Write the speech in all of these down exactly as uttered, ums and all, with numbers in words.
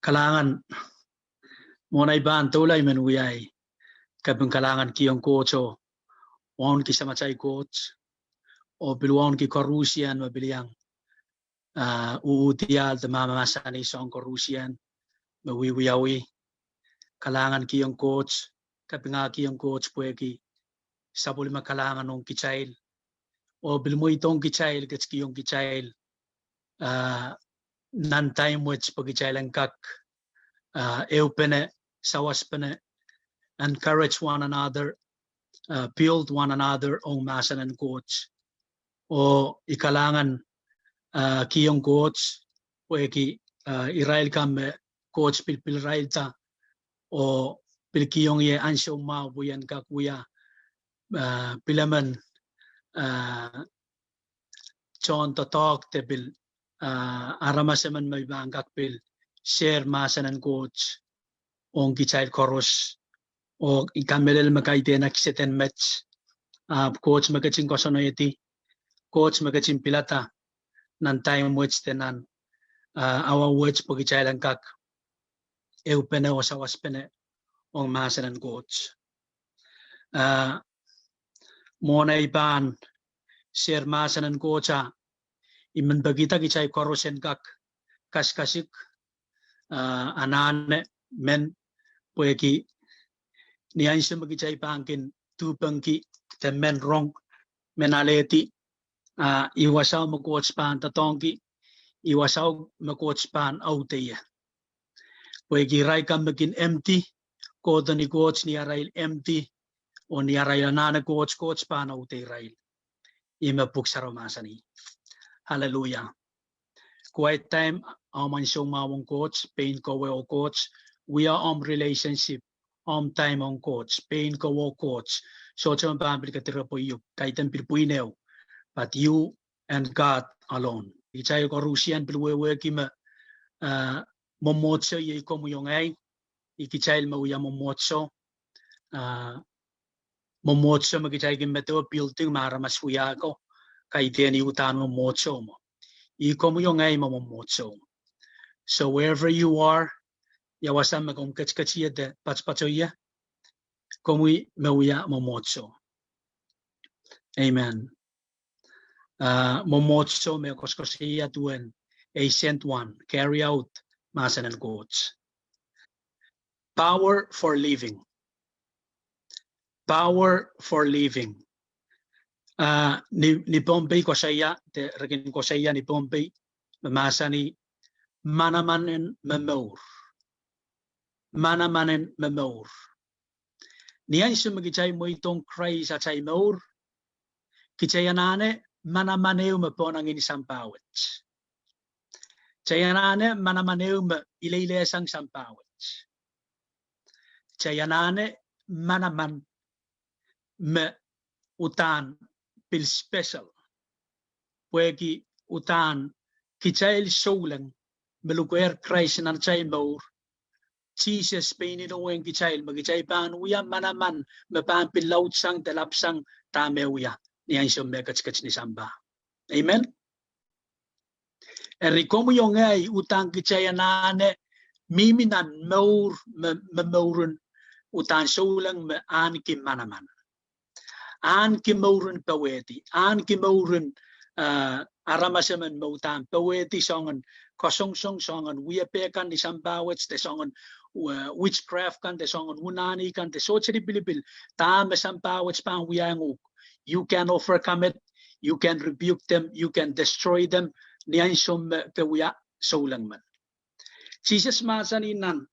Kalahngan, mwohn ei pahn doula I men wiahiong, kaping kalahngan kihong Koht oh wauneki Samatail Koht, oh pil wauneki koaruhsian me pil iang, ah, uhdiahl de mahmahsanih soahng koaruhsian me wiewiawi. Kalahngan kihong Koht, kaping ah kihong Koht pwehki sapwellime kalahngan ong kitail, oh pil mweidohng kitail, ketikihong kitail, ah, nan time wet pwe kitail en kak, ah, ehupene, sawaspene, encourage one another, ah, build one another ong mahsen en Koht. Oh I kalahngan, ah, kihong Koht pwehki, ah, irail kan me Koht pil pilirailda oh pil kihong ie ansou mwahu pwe I en kak wia, ah, pil emen, ah, tohndoadoahk de pil, ah, aramas emen me I pahn kak pil share mahsen en Koht ong kitail koaros. Oh I kamehlele me kaidehn accident met, ahpw Koht me ketin koasoanehdi, Koht me ketin pilada nan time wet de nan, ah, awa wet pwe kitail en kak ehupene oh sawaspene ong mahsen en Koht. Ah, mwohn ei pahn share mahsen en Koht ah, I men pekihda kitail koaros en kak kasikasik, ah, anahne men, pwehki ni ansou me kitail pahn kin duhpengki de men rong, men alehdi, ah, ih wasao me Koht pahn doadoahngki, ih wasao me Koht pahn aude ie. Pwehki irail kan me kin empty, kohdo ni Koht ni arail empty, oh ni arail anahne Koht, Koht pahn aude irail. Ih me Pwuhk Sarawi mahsanih. Hallelujah. Quiet time, ahmw ansou mwahu ong Koht, pein kowe oh Koht, wia omw relationship, omw time ong Koht, pein kowe oh Koht. Sohte me pahn pil kediropwe uk, kaidehn pil pwihn ehu, but you and God alone. Kitail koaruhsian pil wehwehki me, ah, mwomwohdiso iei komwi oh ngehi, ih kitail me wia mwomwohdiso, ah, mwomwohdiso me kitail kin medewe building me aramas wia ko, kaidehn ih uhdahn mwomwohdiso mwo. Ih komwi oh ngehi me mwomwohdiso. So wherever you are, ia wasa me komw ketiket ie de patopato ie, komwi me wia mwomwohdiso. Amen. Ah, mwomwohdiso me koasokoasoia duwen a sent one, carry out mahsen en Koht. Power for living. Power for living. Ah, ni, ni Pohnpei koasoia, de re kin koasoia ni Pohnpei, me mahsanih, manaman en me mour. Manaman en me mour. Ni ansou me kitail mweidohng Krais atail mour, kitail anahne manaman ehu me pohnangin sampah wet. Kitail anahne manaman ehu me ileilehsang sampah wet. Kitail anahne manaman me uhdahn pil special. Pwehki uhdahn kitail souleng me lukehr Krais nan atail mour, Sises pein inowen kitail me kitail pahn wia manaman me pahn pil laudsang de lapsang dahme wia ni ansou me ketiket ni sampah. Amen. Eri komwi oh ngehi uhdahn kitail anahne mihmi nan mour me, me mouren uhdahn souleng me ahneki manaman. Ahneki mouren powehdi, ahneki mouren, ah, aramas emen me uhdahn powehdi soangen kasongosong, soangen wiepe kan ni sampah wet, de soangen, eh, witchcraft kan, de soangen unani kan, de sohte lipilipil, dahme sampah wet pahn wiahiong uhk. You can overcome it, you can rebuke them, you can destroy them, ni ansou me ke wia souleng men. Sises mahsanih nan,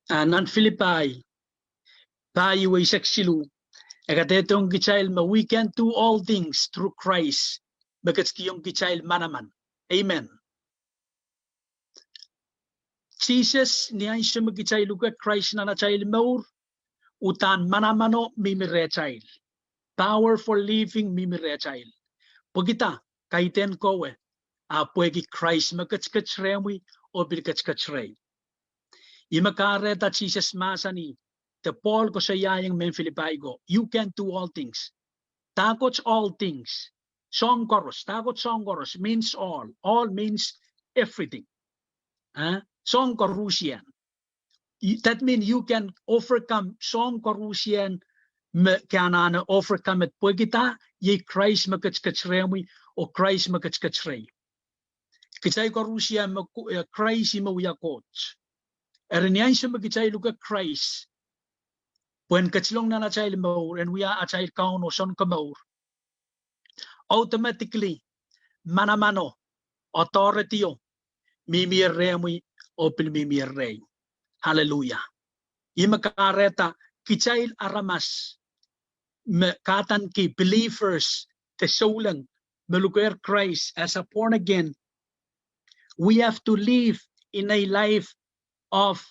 ah, nan Filipai pahieu eisek siluh, e kadehdehiong kitail me we can do all things through Christ, me ketikihong kitail manaman. Amen. Sises, ni ansou me kitail luke Krais nan atail mour, uhdahn manamano mihmi rehtail. Power for living mihmi rehtail. Pwehkida, kaidehn kowe, ahpw pwehki Krais me ketiket rehmwi oh pil ketiket rehi. Ih me kahrehda Sises mahsanih, de Pohl koasoiaiong mehn Filipai ko, you can do all things. Dahkot all things? Soahng koaros. Dahkot soahng koaros means all. All means everything. Eh? Soahng koaruhsie. That mean you can overcome soahng koaruhsie me ke anahne overcome it pwehki dah? Iei Krais me ketiket rehmwi oh Krais me ketiket rehi. Kitail koaruhsie me Krais me wia Koht. Eri ni ansou me kitail luke Krais pwehn ketilong nan atail mour en wia atail Kaun oh Sounkomour, automatically manamano, authority-o mihmi rehmwi oh pil mihmi rehi. Hallelujah. Ih me kahrehda kitail aramas me kadaniki believers de souleng me lukehr Krais as a born again, we have to live in a life of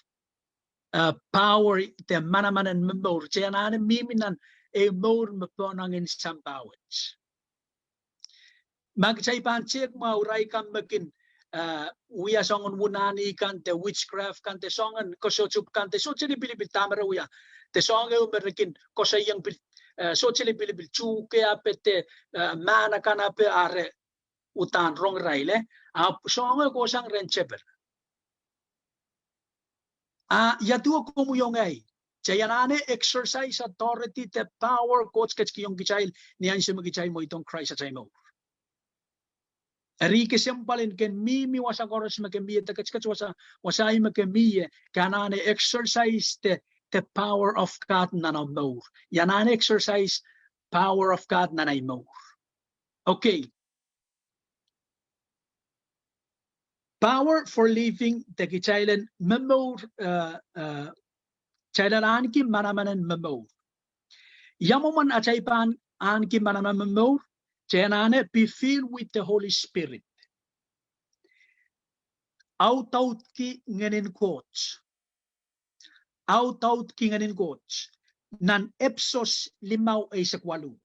power de manaman en momour. Kitail anahne mihmi nan ehu mour me pohnangin sampah wet. Ma kitail pahn tehk mwahu irail kan me kin wia soangen wunahni kan de witchcraft kan de soangen koasoatupw kan de sohte lipilipil dahme re wia, de soahng ehu me re kin koasoaiong pil, sohte lipilipil tuhke ape de mahn akan ape, a re uhdahn rong irail, ahpw soahng ehu kohsang rehn tepel. A ia duwe komwi oh ngehi, kitail anahne exercise authority de power Koht ketikihong kitail ni ansou me kitail mweidohng Krais atail mour. Eri kesempwal en ken mihmi wasa koaros me ke mie de ketiket wasa, wasa me ke mie, ke anahne exercise de, de power of God nan omw mour. I anahne exercise power of God nan ei mour. Okay. Power for living de kitail en momour, kitail en ahneki manaman en momour. Ia mwomwen atail pahn ahneki manaman momour? Kitail anahne be filled with the Holy Spirit. Audaudki Ngehnin Koht. Audaudki Ngehnin Koht. Nan Episos limau eisek waluh.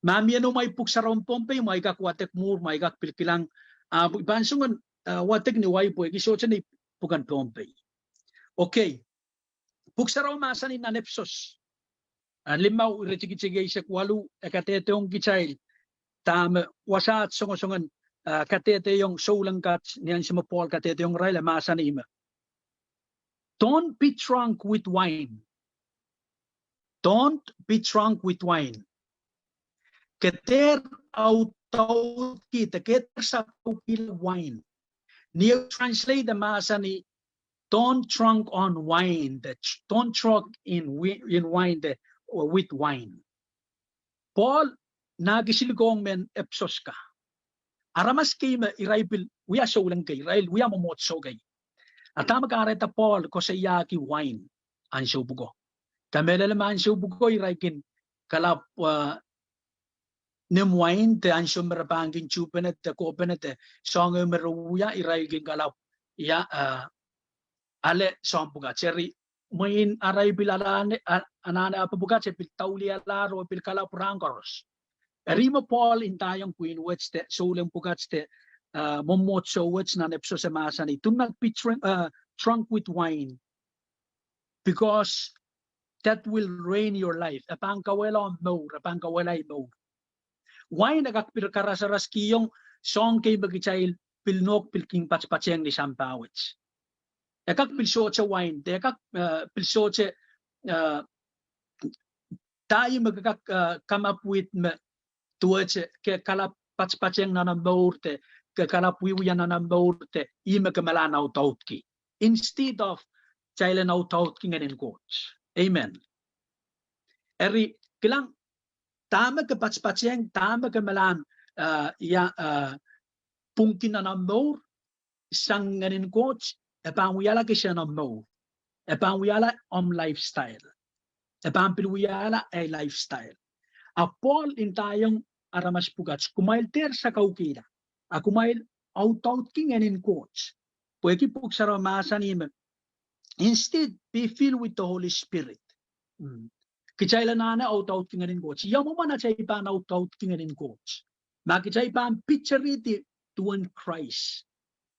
Ma mie noumw ei pwuhk sarawi en Pohnpei, ma I kak wadek mwuhr, ma I kak pil kilang, ahpw I pahn soangen wadek ni wai pwehki sohte ni pwuken Pohnpei. Okay. Pwuhk sarawi mahsanih nan Episos limau iretikitik eisek waluh, e kadehdehiong kitail dahme wasaht songosongen kadehdehiong souleng kat ni ansou me Pohl kadehdehiong irail, e mahsanih me, Don't be drunk with wine. Don't be drunk with wine. Ke dehr audaudki de ke dehr sakaukihla wine. Ni ehu translate e mahsanih, don't drunk on wine, de don't drunk in wine, de with wine. Pohl nahki silikohng mehn Episos ka. Aramas kei me irail pil wia souleng kei, irail wia mwomwohdiso kei. A dahme kahrehda Pohl koasoiahki wine ansou pwuko? Kamehlele me ansou pwuko irail kin kalapw nim wine de ansou me re pahn kin tuhpene de kohpene de soahng ehu me re wia irail kin kalapw ia ale soahng pwukat. Eri mwein arail pil anahne apw pwukat e pil daulialahr oh pil kalapw rahn koaros. Eri me Pohl ndaiong pwihn wet de souleng pwukat de mwomwohdiso wet nan Episos e mahsanih, do not be drunk with wine, because that will ruin your life. E pahn kauwehla omw mour, e pahn kauwehla ei mour. Wine e kak pil karasaraskihong soahng kei me kitail pil nohk pil kin patpatehng ni sampah wet. E kak pil sohte wine, de e kak pil sohte dah me ke kak kamapwid me duwehte ke kalapw patpatehng nan omw mour de ke kalapw wiewia nan omw mour de ih me ke malahn audaudki. Instead of kitail en audaudki Ngehnin Koht. Amen. Eri kilang, dahme ke patpatehng, dahme ke malahn ia pwungki nan omw mour sang Ngehnin Koht, e pahn wiahla kisehn omw mour. E pahn wiahla omw lifestyle. E pahn pil wiahla ei lifestyle. A Pohl ndaiong aramas pwukat, kumwail dehr sakaukihla, a kumwail audaudki Ngehnin Koht. Pwehki pwuhk sarawi mahsanih me, instead be filled with the Holy Spirit. Kitail anahne audaudki Ngehnin Koht. Ia mwomwen atail pahn audaudki Ngehnin Koht? Ma kitail pahn picturehdi duwen Krais.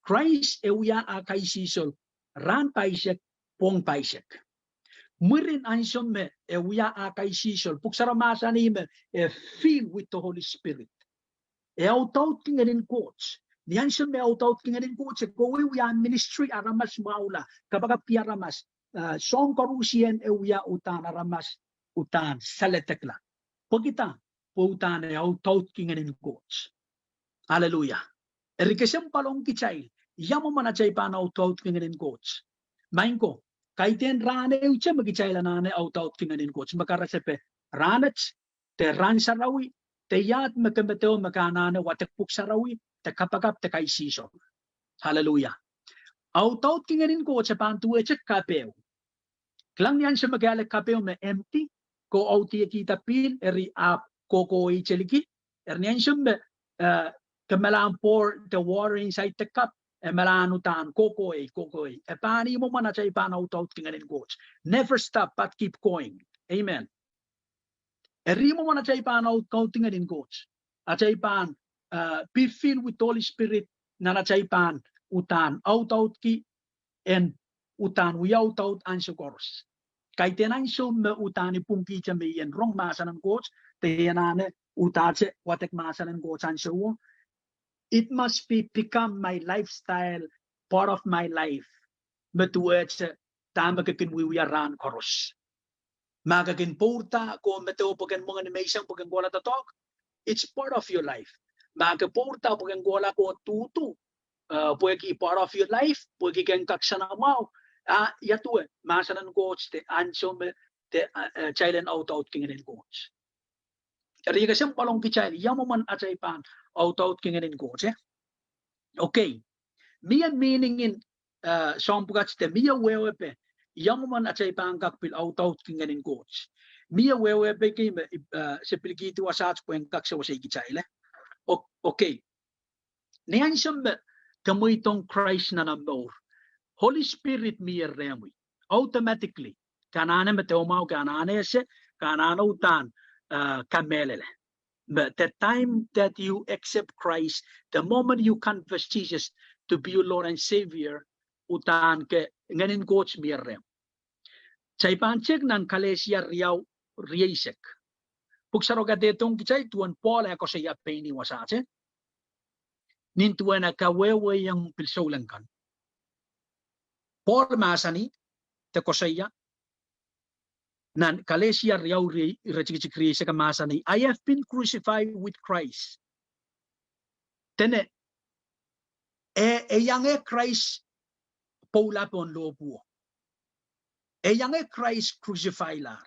Krais e wia ah kaisihsol rahn pahisek, pwohng pahisek. Mwurin ansou me e wia ah kaisihsol, pwuhk sarawi mahsanih me e filled with the Holy Spirit. E audaudki Ngehnin Koht. Ni ansou me audaudki Ngehnin Koht, e kohwei wia ministry aramas mwahula, kapakapki aramas, eh, soahng koarusie e wia uhdahn aramas, uhdahn saledekla. Pwekida, pwe uhdahn e audaudki Ngehnin Koht. Aleluia. Eri kesempwal ong kitail, ia mwomwen atail pahn audaudki Ngehnin Koht? Maing ko, kaidehn rahn ehute me kitail anahne audaudki Ngehnin Koht, me karasepe rahn et, de rahn sarawi, de iahd me ke medewe me ke anahne wadek Pwuhk Sarawi, de kapakap, de kaisihsol. Aleluia. Audaudki Ngehnin Koht e pahn duwehte kapehu. Kilang, ni ansou me ke ale kapehu me empty, ke audiekihda pihl, eri ahpw kohkohwei liki. Eri ni ansou me, eh, ke malahn pour the water inside the cup, e malahn uhdahn kohkohwei, kohkohwei. E pahn ih mwomwen atail pahn audaudki Ngehnin Koht. Never stop, but keep going. Amen. Eri ih mwomwen atail pahn audaudki Ngehnin Koht. Atail pahn, eh, be filled with Holy Spirit, nan atail pahn uhdahn audaudki, en uhdahn wia audaud ansou koaros. Kaidehn ansou me uhdahn ipwungkihte me I en rong mahsen en Koht, de I anahne uhdahte wadek mahsen en Koht ansowo. It must be become my lifestyle, part of my life. Me duwehte dahme ke kin wiewia rahn koaros. Ma ke kin pourda, ke medewe pwe ken mwenge ni menseng pwe ken kohla doadoahk, it's part of your life. Ma ke pourda pwe ken kohla ke duhdu, eh, pwehki part of your life, pwehki ken kak nsenamwahu, a, ia duwe, mahsen en Koht de ansou me de, eh, eh, kitail en audaudki Ngehnin Koht. Eri kesempwal ong kitail, ia mwomwen atail pahn audaudki Ngehnin Koht, eh? Okay. Mie meaning en, eh, soahng pwukat de mie wehwehpe, ia mwomwen atail pahn kak pil audaudki Ngehnin Koht. Mie wehwehpe kei me, eh, se pil kihdi wasaht pwehn kak sewese kitail, eh? O-, okay. Ni ansou me ke mweidohng Krais nan omw mour, Holy Spirit mie rehmwi. Automatically. Ke anahne medewemwahu, ke anahne ese, ke anahne uhdahn, eh, kamehlele. But the time that you accept Christ, the moment you confess Jesus to be your Lord and Savior, uhdahn ke Ngehnin Koht mie rehmw. Kitail pahn tehk nan Kalesia riau rieisek. Pwuhk Sarawi kadehdehiong kitail duwen Pohl eh koasoia pein ih wasaht, eh? Nin duwen eh kawehwehiong pil souleng kan. Pohl mahsanih, de koasoia, nan Kalesia riau rie-, iretikitik rieisek, e mahsanih, I have been crucified with Christ. Dene, e, e iang Krais pwoula pohn lohpwuo. E iang Krais crucify-lahr.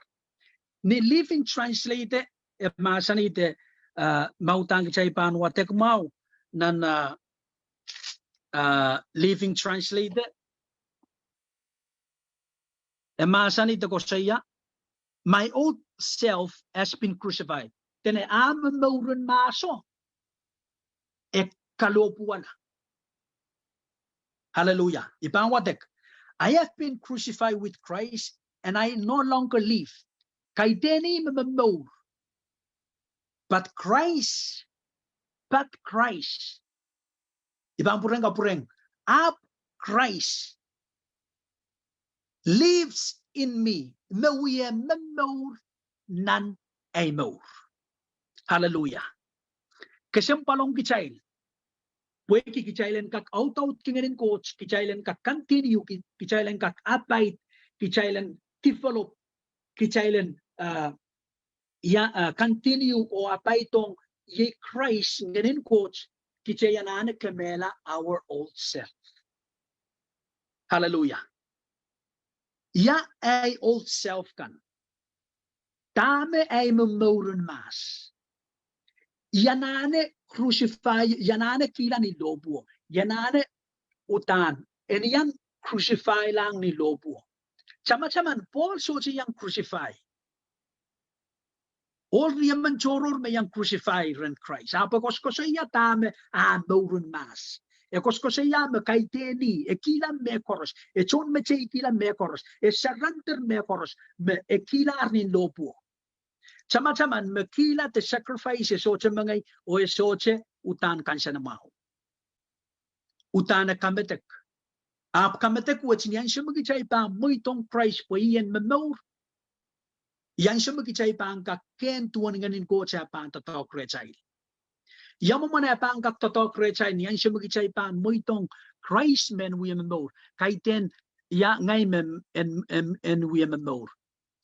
Ni Living Translate, e mahsanih de, uh, ma uhdahn kitail pahn wadek mwahu nan, uh, uh, Living Translate, e mahsanih de koasoia, my old self has been crucified. Dene ah me mouren mahso e kalohpwuwala. Hallelujah. I pahn wadek. I have been crucified with Christ, and I no longer live. Kaidehn ih me momour. But Christ, but Christ. I pahn pwurehng kapwurehng. Ahpw Christ lives in me. Me wie momour nan ei mour. Hallelujah. Kesempwal ong kitail. Pwehki kitail en kak audaudki Ngehnin Koht, kitail en kak continue, ki-, kitail en kak abide, kitail en develop, kitail en, uh, ia, uh, continue oh abide-ong iei Krais Ngehnin Koht, kitail anahne kemehla our old self. Hallelujah. Ia ei old self kan. Dahme ei momouren mahs. I anahne crucify, i anahne kihla ni lohpwuo. I anahne uhdahn, en iang crucify-lahng ni lohpwuo. Tamataman, Pohl sohte iang crucify. Ohl riemen tohrohr me iang crucify rehn Krais. Ahpw e koasokoasoia dahme ah mouren mahs. E koasokoasoia me kaidehn ih, e kihla mehkoaros, e tohnmeteikihla mehkoaros, e surrender mehkoaros, me e kihlahr ni lohpwuo. Tamataman me kihla de sacrifice e sohte mengei, oh e sohte uhdahn kansenamwahu. Uhdahn e kamedek. Ahpw kamedek wet ni ansou me kitail pahn mweidohng Krais pwe ih en momour, ni ansou me kitail pahn kak kehn duwen Ngehnin Koht ah pahn doadoahk rehtail. Ia mwomwen e pahn kak doadoahk rehtail ni ansou me kitail pahn mweidohng Krais men wie momour? Kaidehn ia ngehi me en, en, en wie momour?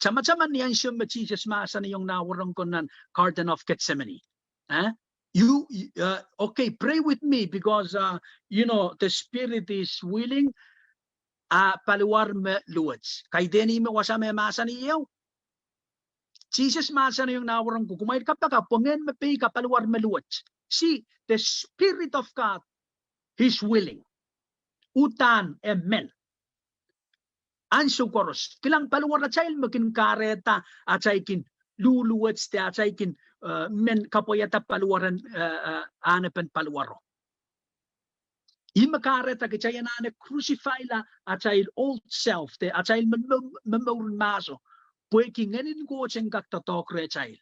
Tamataman ni ansou me Sises mahsanihong nah wahnpoaron ko nan Garden of Gethsemane. Eh? You, you, uh, okay, pray with me because, uh, you know, the spirit is willing, a paliwar me luwet. Kaidehn ih me wasa me mahsanih ieu. Sises mahsanihong nah wahnpoaron ko, kumwail kapakap pwe ngehn me peik a paliwar me luwet. See, the Spirit of God is willing. Uhdahn e men. Ansou koaros, kilang, paliwar atail me kin kahrehda atail kin luhluwet de atail kin, eh, men kapwaiada paliwar en, eh, eh, ahnepen paliwaro. Ih me kahrehda kitail anahne crucifyla atail old self, de atail me, me, momouren mahso, pwehki Ngehn en Koht en kak doadoahk rehtail.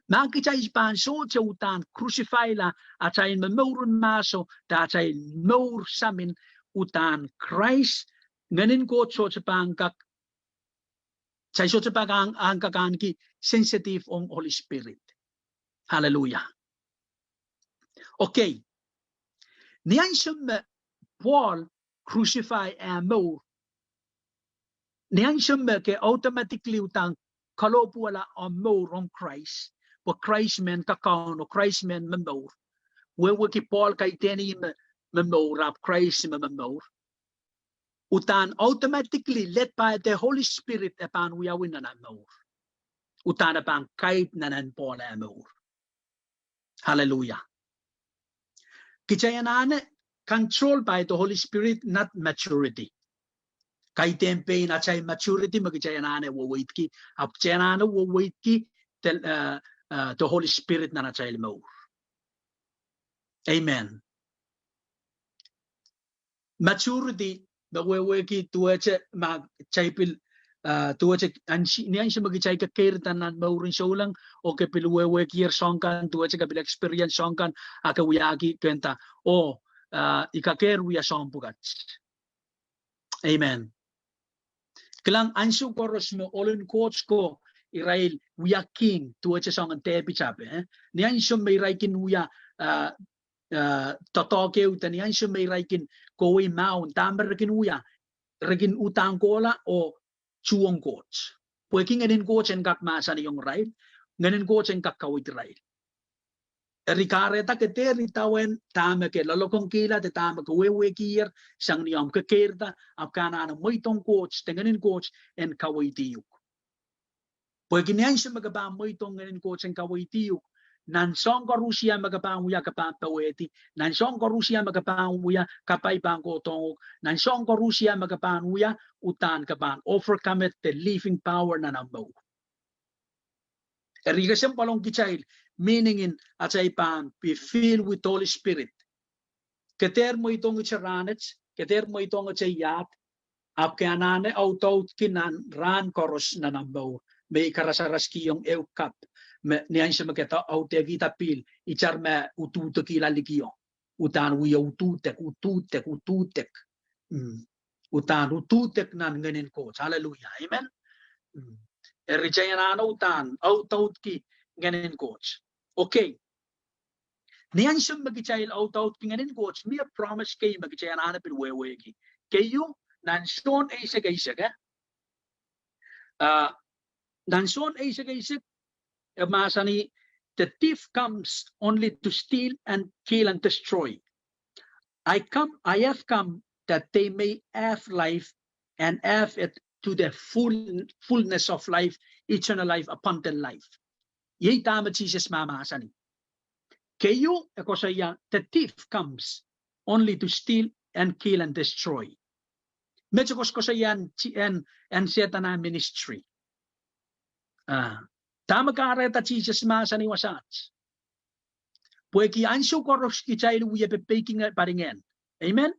Ma kitail pahn sohte uhdahn crucifyla atail momouren mahso de atail mour samin uhdahn Krais, Ngehn en Koht sohte pahn kak, kitail sohte pahn kak, ahn kak ahneki sensitive ong Holy Spirit. Hallelujah. Okay. Ni ansou me Paul crucify eh mour, ni ansou me ke automatically uhdahn kalohpwuwala eh mour ong Krais, pwe Krais men kakaun oh Krais men momour. Wehwehki Paul kaidehn ih me momour, ahpw Krais me momour. Uhdahn automatically led by the Holy Spirit e pahn wiawi nan ah mour. Uhdahn e pahn guide nan ahn Paul ah mour. Hallelujah. Kitail anahne control by the Holy Spirit, not maturity. Kaidehn pein atail maturity me kitail anahne weweidki, ahpw kitail anahne weweidki the, uh, uh, the Holy Spirit nan atail mour. Amen. Maturity me wehwehki duwehte ma kitail pil, uh, duwehte ansi-, ni ansou me kitail kekeirda nan mouren souleng, oh ke pil wehwehkier soahng kan, duwehte ke pil experience soahng kan, a ke wiahki ke nda, oh, uh, I kakehr wia soahng pwukat. Amen. Kilang, ansou koaros me ohl en Koht ko irail wia king, duwehte soangen Depit ape, eh? Ni ansou me irail kin wia, uh, uh, doadoahk ehu de ni ansou me irail kin kohwei mahwen, dahme re kin wia, re kin uhdahn kohla oh tuhwong Koht. Pwehki Ngehn en Koht en kak mahsanihong irail, Ngehn en Koht en kak kaweid irail. Eri kahrehda ke dehr idawehn dahme ke loalokongkihla de dahme ke wehwehkier sang ni omw kekeirda, ahpw ke anahne mweidohng Koht de Ngehn en Koht en kaweid uhk. Pwehki ni ansou me ke pahn mweidohng Ngehn en Koht en kaweid uhk, nan soahng koarusie me ke pahn wia ke pahn powehdi, nan soahng koarusie me ke pahn wia kapai pahn kohdohng uhk, nan soahng koarusie me ke pahn wia uhdahn ke pahn overcome the living power nan omw mour. Eri kesempwal ong kitail, meaning in atail pahn be filled with Holy Spirit. Ke dehr mweidohng ite rahnwet, ke dehr mweidohng ite iahd, ahpw ke anahne audaudki nan rahn koaros nan omw mour, me I karasaraskihong ehu kapw, me ni ansou me ke audeikihda pihl, itar me uduhdekihla likio. Uhdahn wia uduhdek, uduhdek, uduhdek. Mm. Uhdahn uduhdek nan Ngehn en Koht. Hallelujah. Amen. Mm. Eri kitail anahne uhdahn audaudki Ngehn en Koht. Okay. Ni ansou me kitail audaudki Ngehn en Koht, mie promise kei me kitail anahne pil wehwehki. Keieu, nan Sohn eisek eisek, eh? Uh, nan Sohn eisek eisek, e mahsanih, the thief comes only to steal and kill and destroy. I come, I have come that they may have life and have it to the full, fullness of life, eternal life, abundant life. Iei dahme Sises mahmahsanih. Keieu e koasoia, the thief comes only to steal and kill and destroy. Mete koasokoasoia en, en, en Sehdan ah ministry. Ah, dahme kahrehda Sises mahsanih wasaht? Pwehki ansou koaros kitail wie pepeiki palingehn. Amen.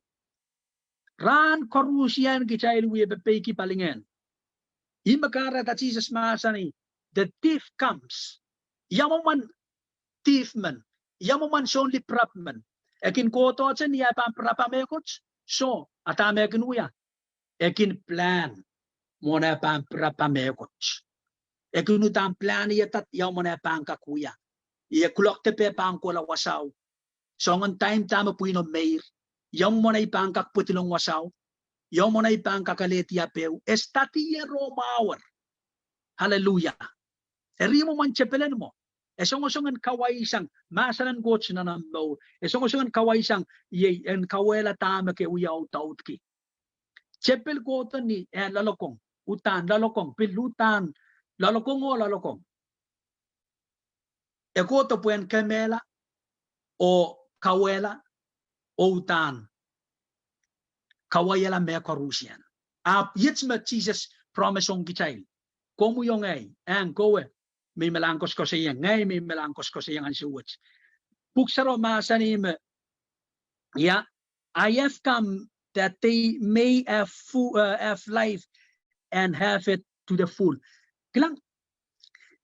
Rahn koarusie kitail wie pepeiki palingehn. Ih me kahrehda Sises mahsanih, the thief comes. Ia mwomwen thief men? Ia mwomwen soun lipirap men? E kin kohdohte ni eh pahn pirap ah mehkot? Soh, a dahme e kin wia? E kin plan mwohn eh pahn pirap ah mehkot. E kin uhdahn planiada ia mwomwen eh pahn kak wia. Ie kuloak depe pahn kohla wasao. Soangen time dahme pwihno meir. Ia mwomwen ei pahn kak pwedilong wasao. Ia mwomwen ei pahn kak alehdi ape ehu. E study ie ro mwahu. Hallelujah. Eri mwomwen tepel en mwo. E songosong en kawaisang mahsen en Koht nan omw mour. E songosong en kawaisang, iei en kawehla dahme ke wia audaudki. Tepel kohdo ni, eh, loalokong, uhdahn loalokong, pil uhdahn loalokong oh loalokong. E kohdo pwehn kemehla, oh kawehla, oh uhdahn kawaiala mehkoaruhsie. Ahpw iet me Sises promise ong kitail. Komwi oh ngehi, eng kowe me I malahn koaskoasoiong, ngehi me I malahn koaskoasoiong ansou wet. Pwuhk Sarawi mahsanih me, ia, I have come that they may have fu-, uh, have life and have it to the full. Kilang,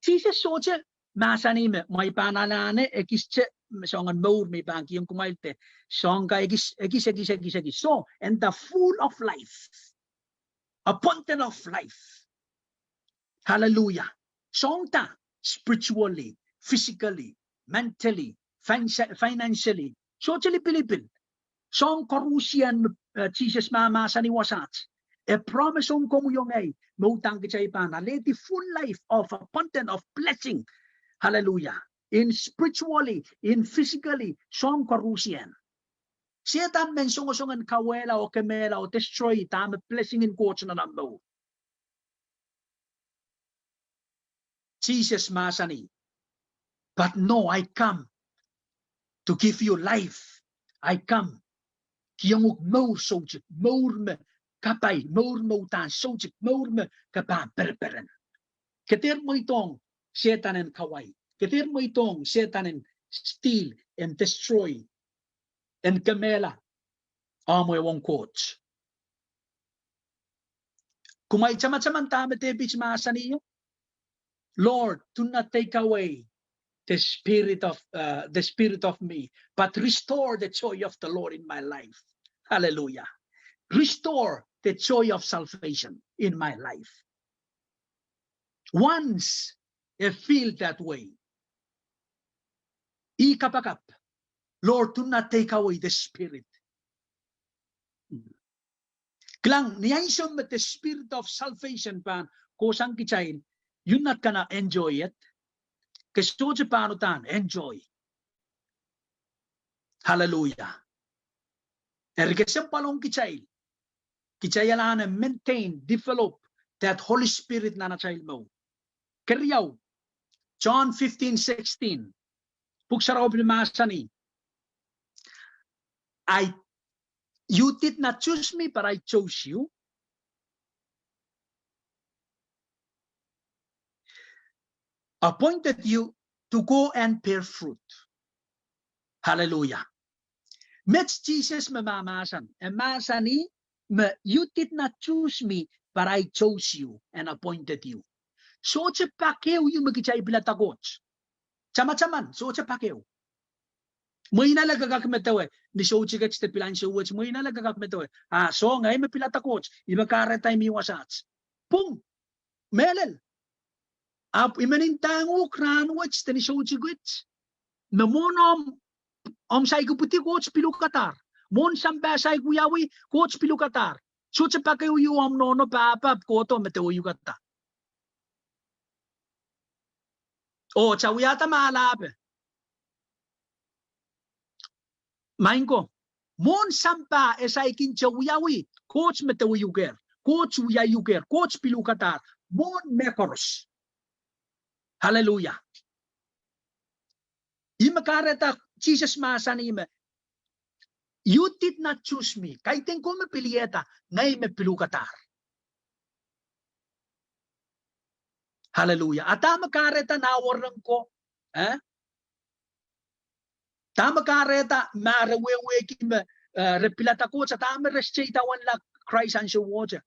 Sises sohte mahsanih me, ma I pahn anahne ekiste, soangen mour me I pahn kihong kumwail de, soang ka ekis, ekis, ekis, ekis, ekis. So, and the full of life. Abundant of life. Hallelujah. Soang da, spiritually, physically, mentally, fin-, financially. Sohte lipilipil. Soang koaruhsie me, eh, Sises mahmahsanih wasaht. E promise ong komwi oh ngehi, me uhdahn kitail pahn alehdi full life of abundant of blessing. Hallelujah. In spiritually, in physically, soang koaruhsie. Sehdan men songosong en kawehla oh kemehla oh destroy dahme blessing en Koht nan omw mour. Sises mahsanih, but no, I come to give you life. I come kihong uhk mour soutuk, mour me kapai, mour me uhdahn soutuk, mour me ke pahn pereperen. Ke dehr mweidohng Sehdan en kawai. Ke dehr mweidohng Sehdan en steal, en destroy, en kemehla omw wehwehng Koht. Kumwail tamataman dahme Depit mahsanihong? Lord, do not take away the spirit of, uh, the spirit of me, but restore the joy of the Lord in my life. Hallelujah. Restore the joy of salvation in my life. Once I feel that way, I kapakap, Lord, do not take away the spirit. Kilang, ni ansou me the spirit of salvation pahn kohsang kitail, you're not gonna enjoy it. Ke sohte pahn uhdahn enjoy. Hallelujah. Eri kesempwal ong kitail, kitail anahne maintain, develop that Holy Spirit nan atail mour. Keriau, John fifteen sixteen. Pwuhk Sarawi pil mahsanih, I, you did not choose me, but I chose you, appointed you to go and bear fruit. Hallelujah. Met Sises me mahmahsan, e mahsanih me, you did not choose me, but I chose you and appointed you. Sohte pak ehu ieu me kitail pilada Koht. Tamataman, sohte pak ehu. Mwein ale ke kak medewe, ni soutik et de pil ansou wet, mwein ale ke kak medewe, ah, soh, ngehi me pilada Koht, I me kahrehda I mih wasaht. Pwung, mehlel. Ahpw I men ndahng uhk rahnwet de ni soutik et, me mwohn omw, omw saik ipwidi Koht piluhkadahr. Mwohn sampah saik wiawi Koht piluhkadahr. Sohte pak ehu ieu omw nohno, pahpa, kohdo, medewe uhk da. Oh, ta wiahda mahlahpe. Maing ko, mwohn sampah e saikinte wiawi, Koht medewe uhker, Koht wia uhker, Koht piluhkadahr, mwohn mehkoaros. Hallelujah. Ih me kahrehda Sises mahsanih me, you did not choose me. Kaidehn ko me pil iehda, ngehi me piluhkadahr. Hallelujah. A dahme kahrehda nah wareng ko, eh? Dahme kahrehda ma re wehwehki me, eh, re pilada Koht, a dahme re sehse idawehn la Krais ansou wet?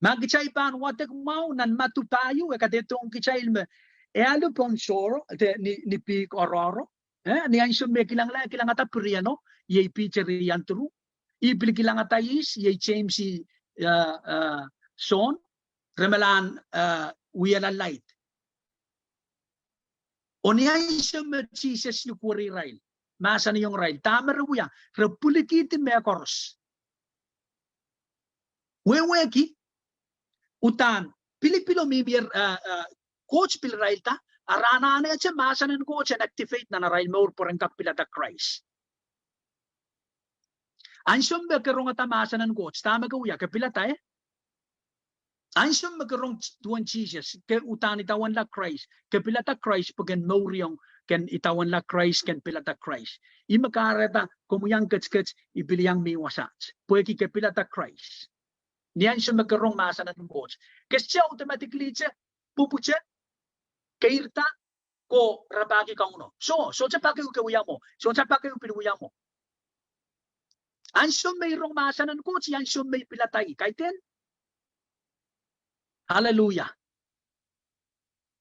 Ma kitail pahn wadek mwahu nan Madiu pahieu, e kadehdehiong kitail me, e alu pohn sohro, de ni, ni pihk oaroahro, eh, ni ansou me kilangala, kilangada Pihrieno, iei Piter, Andrew, ih pil kilangada ihs, iei James, eh, eh, Sohn, re malahn, eh, wiahla laid. Oh ni ansou me Sises likwerih irail, mahsanihong irail, dahme re wia, re pwilikihdi mehkoaros. Wehwehki, uhdahn pilipilo mihmi, eh, eh, Koht pil irailda, a re anahnehte mahsen en Koht en activate nan arail mour pwe ren kak pilada Krais. Ansou me ke rongada mahsen en Koht, dahme ke wia, ke pilada, eh? Ansou me ke rong duwen Sises, ke uhdahn idawehnla Krais, ke pilada Krais pwe ken mouriong, ken idawehnla Krais, ken pilada Krais. Ih me kahrehda komwi iang ketiket, I pil iang mi wasaht. Pwehki ke pilada Krais. Ni ansou me ke rong mahsen en Koht, ke sohte automatically te, pwupwute, keirda, ko rapahki Kauno. Soh, sohte pak ehu ke wia mwo. Sohte pak ehu pil wia mwo. Ansou me I rong mahsen en Koht, ih ansou me I pilada ih. Kaidehn? Hallelujah.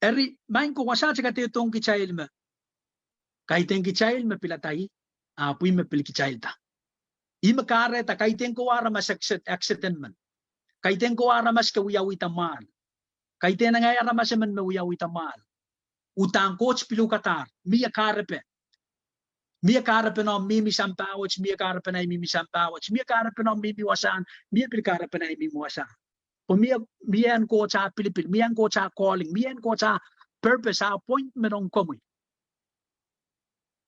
Eri, maing ko, wasaht kadehdehiong kitail me, kaidehn kitail me pilada ih, ahpw ih me pil kitailda. Ih me kahrehda kaidehn kowe aramas accident, accident men. Kaidehn kowe aramas ke wiawihda mwahl. Kaidehn ngehi aramas emen me wiawihda mwahl. Uhdahn Koht pil uhkadahr, mie kahrepe. Mie kahrepe nan mihmi sampah wet, mie kahrepe nan mihmi sampah wet, mie kahrepe nan mihmi wasahn, mie pil kahrepe nan mihmi wasahn. Pwe mie, mie en Koht ah pilipil, mie en Koht ah calling, mie en Koht ah purpose, ah appointment ong komwi.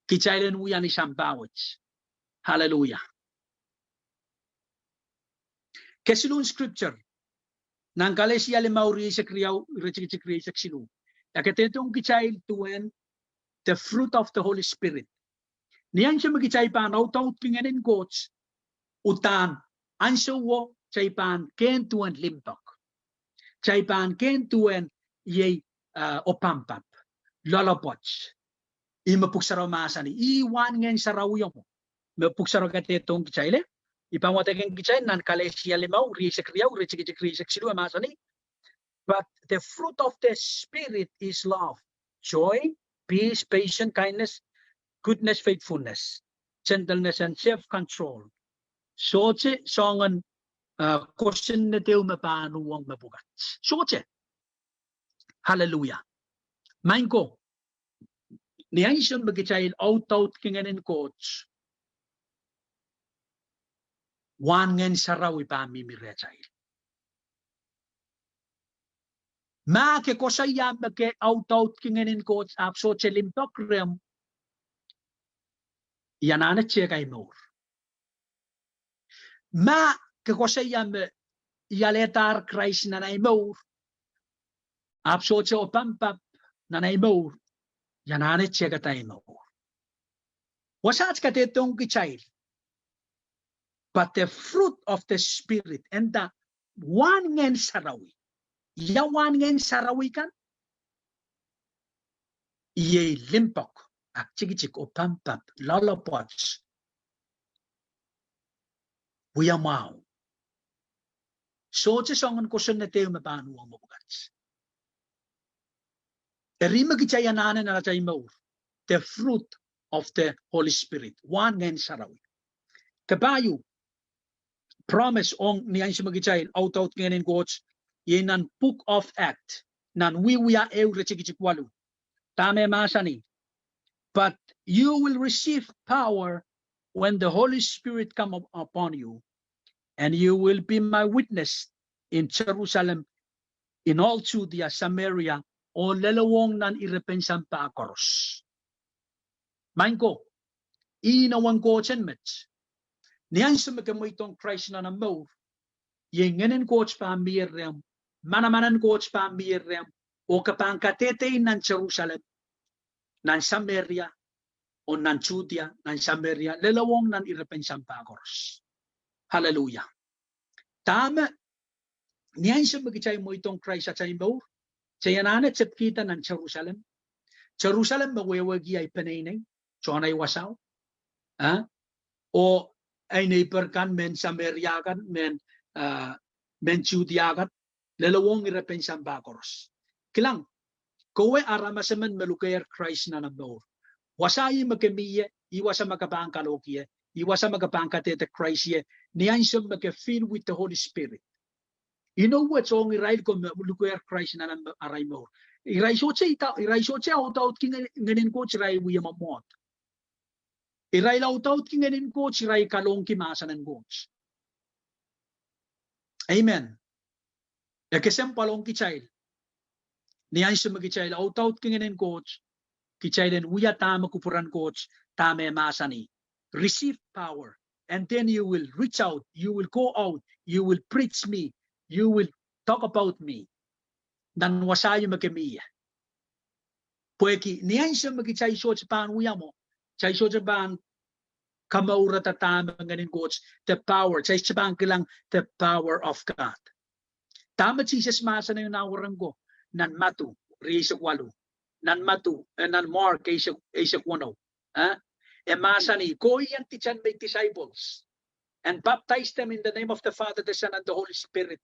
Kitail en wia ni sampah wet. Hallelujah. Kesiluhn scripture, nan Kalesia limau, rieisek riau, iretikitik rieisek siluh. E kadehdehiong kitail duwen the fruit of the Holy Spirit. Ni ansou me kitail pahn audaudki Ngehn en Koht, uhdahn ansouwo kitail pahn kehn duwen limpoak. Kitail pahn kehn duwen iei, eh, opampap, loalopwoat. Ih me Pwuhk Sarawi mahsanih, ih wahn Ngehn Sarawi mwo. Me Pwuhk Sarawi kadehdehiong kitail, eh? I pahn wadek ong kitail nan Kalesia limau, rieisek riau, iretikitik rieisek siluh, e mahsanih, But the fruit of the Spirit is love, joy, peace, patience, kindness, goodness, faithfulness, gentleness, and self-control. Sohte soangen, eh, kosonned ehu me pahn uhwong mepwukat. Sohte. Hallelujah. Maing ko, ni ansou me kitail audaudki Ngehn en Koht, wahn Ngehn Sarawi pahn mihmi rehtail. Ma ke koasoia me ke audaudki Ngehn en Koht ahpw sohte limpoak rehmw, I anahne tehk ahi mour. Ma ke koasoia me I alehdahr Krais nan ahi mour, ahpw sohte opampap nan ahi mour, I anahne tehkada ahi mour. Wasaht kadehdehiong kitail, but the fruit of the Spirit, e nda wahn Ngehn Sarawi. Ia wahn Ngehn Sarawi kan? Iei limpoak, aktikitik, opampap, loalopwoat, wia mwahu. Sohte soangen kosonned ehu me pahn uhwong mepwukat. Eri me kitail anahne nan atail mour, the fruit of the Holy Spirit, wahn Ngehn Sarawi. Kapahieu, promise ong ni ansou me kitail audaudki Ngehn en Koht, iei nan Book of Acts, nan Wiewia ehu, iretikitik waluh. Dahme mahsanih? But you will receive power when the Holy Spirit come up- upon you, and you will be my witness in Jerusalem, in all Judea, Samaria, oh lelohng nan irepen sampah koaros. Maing ko, ih wen Koht en met. Ni ansou me ke mweidohng Krais nan omw mour, iei Ngehn en Koht pahn mie rehmw, manaman en Koht pahn mie rehmw, oh ke pahn kadehde nan Jerusalem, nan Samaria, oh nan Judea, nan Samaria, lelohng nan irepen sampah koaros. Hallelujah. Dahme, ni ansou me kitail mweidohng Krais atail mour, kitail anahne tepkihda nan Jerusalem. Jerusalem me wehwehki ahi peneinei, Sohn ahi wasao. Eh? Oh ahi neighbor kan, mehn Samaria kan, mehn, eh, mehn Judea kan, lelohng irepen sampah koaros. Kilang, kowe aramas emen me lukehr Krais nan omw mour. Wasa ih me ke mie, ih wasa me ke pahn kalohkie, ih wasa me ke pahn kadehde Krais ie, ni ansou me ke filled with the Holy Spirit. Inou wet ong irail ko me lukehr Krais nan omw, arail mour. Irail sohte ida, irail sohte audaudki ngehn, ngehn en Koht, irail wie mwomwohd. Irail audaudki ngehn en Koht, irail kalohki mahsen en Koht. Amen. E kesempwal ong kitail. Ni ansou me kitail audaudki ngehn en Koht, kitail en wia dahme kupwuren Koht, dahme mahsanih. Receive power, and then you will reach out, you will go out, you will preach me, you will talk about me. Nan wasa ieu me ke mie. Pwehki ni ansou me kitail sohte pahn wia mwo, kitail sohte pahn kamourada dahme ngehn en Koht, the power, kitail sohte pahn kilang the power of God. Dahme Sises mahsanihong nan werenko, nan Madiu rieisek waluh, nan Madiu, eh, nan Mark eisek, eisek weneu. Eh? E mahsanih, "Go ye and teach my disciples and baptize them in the name of the Father, the Son, and the Holy Spirit.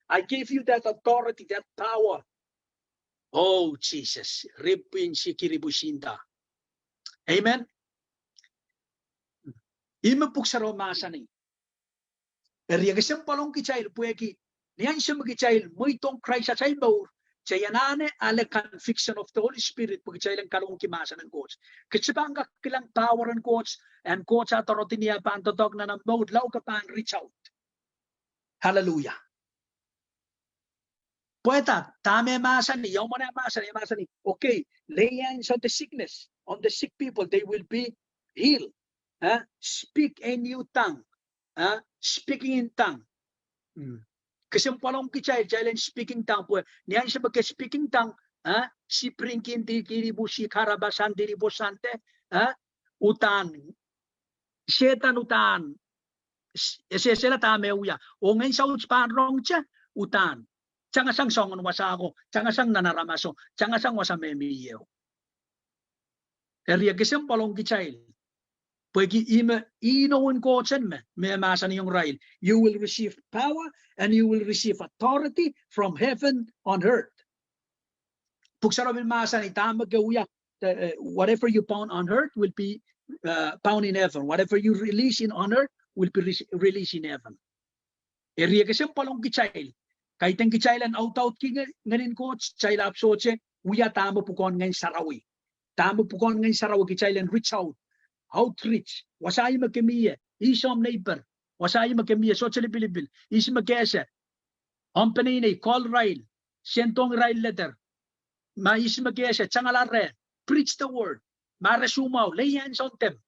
I give you that authority, that power." Oh, Jesus. Ripwin si kiribu sinda. Amen. Ih me Pwuhk Sarawi mahsanih. Eri e kesempwal ong kitail pwehki ni ansou me kitail mweidohng Krais atail mour, kitail anahne ale conviction of the Holy Spirit pwe kitail en kalohki mahsen en Koht. Kitail pahn kak kilang power en Koht, en Koht authority ni ah pahn doadoahk nan omw mour, lao ke pahn reach out. Hallelujah. Pwehda, dahme mahsanih, John mahsanih, mahsanih, okay, lay hands on the sickness, on the sick people, they will be healed. Eh? Speak a new tongue. Eh? Speaking in tongue. Hmm. Kesempwal ong kitail, kitail en speaking tongue, pwe ni ansou me ke speaking tongue, eh? Sipring kin di kiribu si karabasan di ribo sante, eh? Uhdahn, Sehdan uhdahn, s-, e sehsehla dahme wia. Oh ngehn saut pahn rongete, uhdahn. Tangasang soangen wasa ko, tangasang nan aramaso, tangasang wasa me mi ehu. Eri e kesempwal ong kitail. Pwehki ih me, ih noun Koht en me, me mahsanihong irail. You will receive power and you will receive authority from heaven on earth. Pwuhk Sarawi mahsanih dahme ke wia, eh, eh, whatever you bound on earth will be, uh, bound in heaven. Whatever you release in on earth will be re-, released in heaven. Eri e kesempwal ong kitail. Kaidehn kitail en audaudki nge-, ngehn en Koht, kitail ahpw sohte wia dahme pwukoahn Ngehn Sarawi. Dahme pwukoahn Ngehn Sarawi kitail en reach out. Outreach. Wasa ieu me ke mie. Ihs omw neighbor. Wasa ieu me ke mie. Sohte lipilipil. Ihs me ke ese. Omw peneinei, call irail. Sendohng irail letter. Ma ihs me ke ese, tangala reh. Preach the word. Ma re soumwahu, lay hands on them.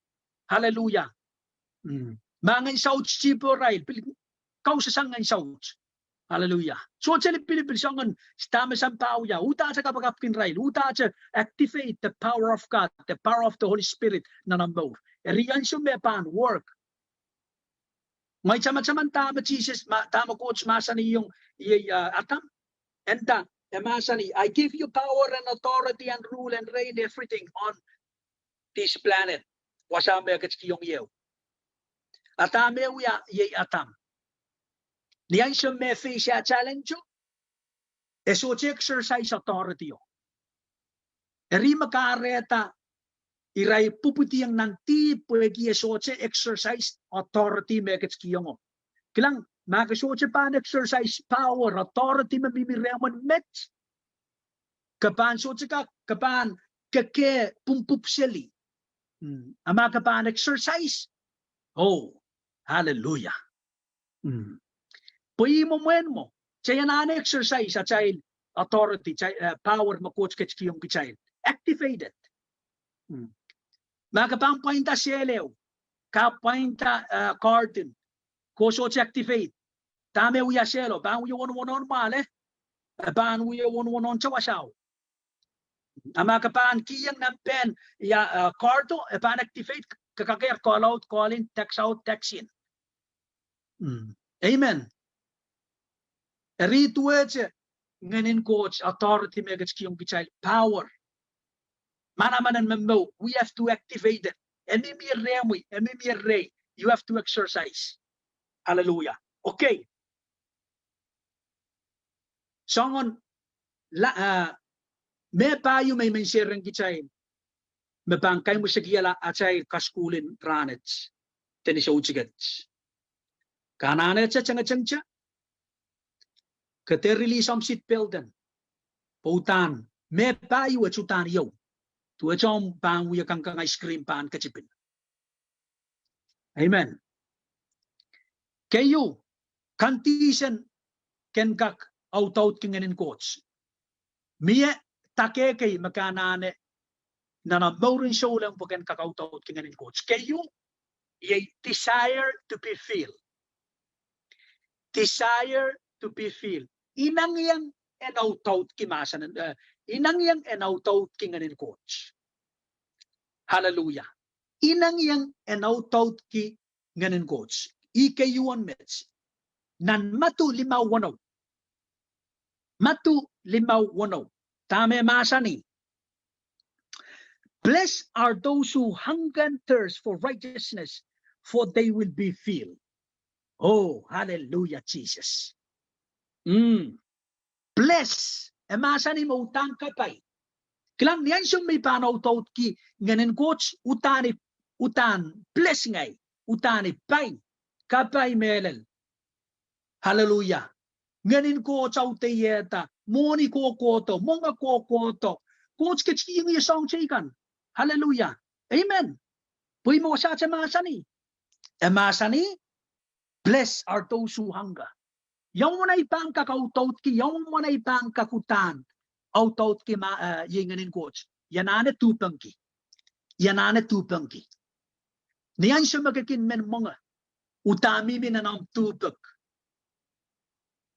Hallelujah. Mm. Ma ngehn saut tipe irail, pil kausasang ngehn saut. Hallelujah. Sohte lipilipil soangen dahme sampah wia. Uhdahn kapakapkin irail. Uhdahn activate the power of God, the power of the Holy Spirit nan omw mour. Eri ansou me pahn work. Ngehi tamataman dahme Sises ma-, dahme Koht mahsanihong, iei, uh, Adam. Eri e mahsanih, I give you power and authority and rule and reign everything on this planet. Wasa me ketikihong ie. Adam e wia, iei Adam. Ni ansou me face ah challenge o, e sohte exercise authority o. Eri me kahrehda irail pwupwidiong nan dihp pwehki e sohte exercise authority me ketikihong o. Kilang, ma ke sohte pahn exercise power, authority me mihmi rehmw en met, ke pahn sohte kak, ke pahn kekeh pwumpwupw seli. Mm. A ma ke pahn exercise, oh, hallelujah. Mm. Pwe ih mwomwen mwo, kitail anahne exercise atail authority, atail, eh, power me Koht ketikihong kitail. Activate it. Mm. Ma ke pahn pwainda sehlo, ke pwainda, eh, garden, ke sohte activate. Dahme wia sehlo, pahn wie wonwonohn mwahl, eh? E pahn wie wonwonohn tawasao. A ma ke pahn kihong nan pehn, ia, eh, garden o, e pahn activate, ke kak ehr call out, call in, text out, text in. Mm. Amen. Eri duwehte ngehn en Koht authority me ketikihong kitail power. Manaman en me mour, we have to activate it. E mihmi rehmwi, e mihmi rehi, you have to exercise. Hallelujah. Okay. Soangen la, ah, me pahieu me I men share rehn kitail, me pahn kaimwsekihala atail kasukuhl en rahnwet, de ni soutiket. Ke anahne te tengetengete, ke dehr release omw seat belt en, pwe uhdahn Me pahieu e uhdahn ieu. Duwehte omw pahn wia kangkang ice cream pahn ketipin. Amen. Keieu, condition ken kak audaudki Ngehnin Koht. Mie dake kei me ke anahne nan omw mour en souleng pwe ken kak audaudki Ngehnin Koht. Keieu, iei desire to be filled. Desire to be filled. Inengieng en audaudki mahsen, eh, inengieng en audaudki Ngehnin Koht. Hallelujah. Inengieng en audaudki Ngehnin Koht. Ih keieun met. Nan Madiu limau weneu. Madiu limau weneu. Dahme mahsanih? Blessed are those who hunger and thirst for righteousness, for they will be filled. Oh, hallelujah, Jesus. Mm. Bless, e mahsanih me uhdahn kapai. Kilang, ni ansou me I pahn audaudki Ngehnin Koht, uhdahn, uhdahn bless ngehi, uhdahn pai, kapai mehlel. Hallelujah. Ngehnin Koht audeiehda, mwohni kohkohdo, mwenge kohkohdo. Koht ketikihong ie soahng teikan. Hallelujah. Amen. Pwe ih me wasaht e mahsanih. E mahsanih, blessed are those who hunger. Ia mwomwen ei pahn kak audaudki, ia mwomwen ei pahn kak uhdahn audaudki ma, eh, iei Ngehnin Koht. I anahne duhpengki. I anahne duhpengki. Ni ansou me ke kin men mwenge, uhdahn mihmi nan omw duhpek.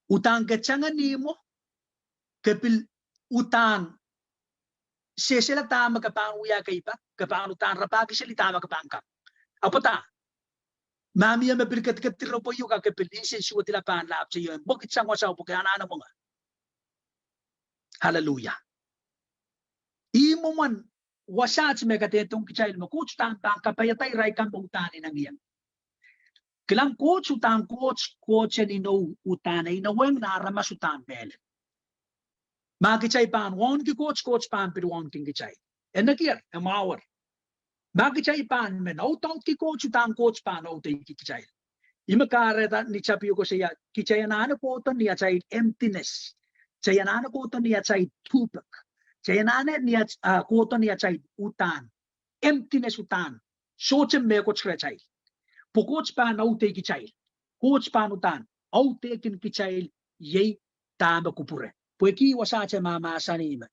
Uhdahn ke tengeni mwo, ke pil uhdahn sehsehla dahme ke pahn wia kei pak, ke pahn uhdahn rapahki seli dahme ke pahn kak. Ahpw da, ma mie me pil ketiket diropwe ieu ka ke pil nsensuwedla pahn lahpte ie, mwekid sang wasao pwe ke anahne mwenge. Hallelujah. Ih mwomwen wasaht me kadehdehiong kitail me Koht uhdahn pahn kapaiada irail kan me uhdahn inengieng. Kilang, Koht uhdahn Koht, Koht en inou, uhdahn e inouweng nan aramas uhdahn mehlel. Ma kitail pahn wauneki Koht, Koht pahn pil wauneki kitail. E nekier, e mwahuer. Ma kitail pahn men audaudki Koht, uhdahn Koht pahn audeiki kitail. Ih me kahrehda ni tapio koasoia, kitail anahne kohdo ni atail emptiness. Kitail anahne kohdo ni atail duhpek. Kitail anahne ni at-, ah, kohdo ni atail uhdahn emptiness uhdahn sohte mehkot rehtail. Pwe Koht pahn audeiki kitail. Koht pahn uhdahn audehkin kitail iei dahme kupwure. Pwehki wasaht e mahmahsanih me,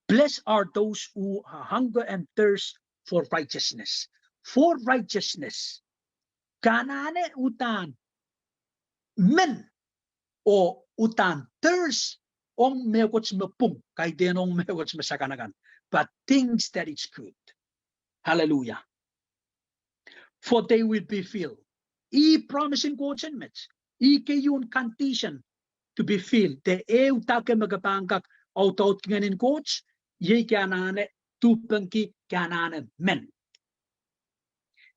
blessed are those who hunger and thirst for righteousness. For righteousness. Ke anahne uhdahn men oh uhdahn thirst ong mehkot me pwung, kaidehn ong mehkot me sakanakan, but things that is good. Hallelujah. For they will be filled. Ih promise en Koht en met. Ih keieun condition to be filled. De ehu dake me ke pahn kak audaudki Ngehnin Koht, iei ke anahne duhpengki, ke anahne men.